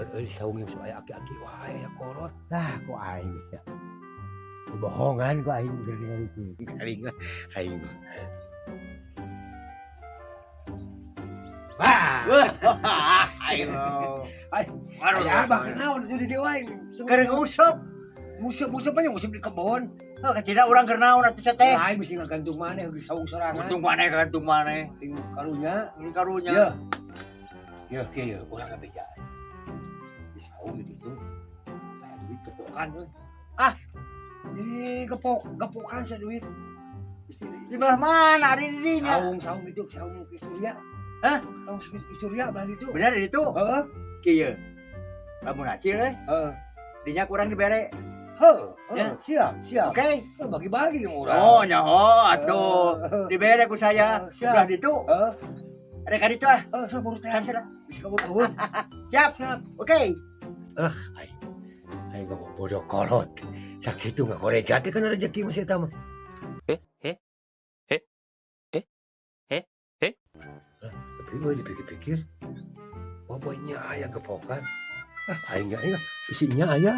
Seueur euy saung yang aya aki-aki wae ya kolot. Lah, ku aing geus ya. Bohongan ku aing keur ningali itu. Aing lah, aing. Wah, Aing. Ay, aya abah kenaon di dieu aing. Keur nguseup. Museup-museup aja nguseup di kebon. Oh, kecil urang keur naon atuh teh. Aing bisa ngagantung maneh di saung sorangan. Untung maneh kagantung maneh. Ting karunya. Ini karunya. Ya. Ya, kieu ya, urang ngabeja. Di saung di ditu. Aya duit gepokan euy. Ah. Ini gepok, gepokan sa duit. Di belah mana ari di dinya? Saung, saung itu, saung Ki Surya. Hah? Saung Ki Surya belah ditu. Bener di ditu. Heeh. Kieu. Lamun hasil euy, Heeh. dinya kurang dibere. Heuh, Ya. siap, siap. Oke. Heuh, bagi-bagi yang urang. Oh, nyaho atuh. Heeh. Dibere ku saya. Heeh, siap. Belah ditu. Heeh. Rek ka ditu ah. Heeh, sok buru teh. Kan sudah. Bisa kabur eueuh. Siap. Siap. Oke. Aing. Aing ngomong bodoh kolot. Sakitu ngagoreja teh kana rezeki mah si eta mah. Eh, eh, eh, eh, eh, eh. Tapi mah dipikir-pikir, bobonnya aya gepokan. Ah, aing aing isinya aya.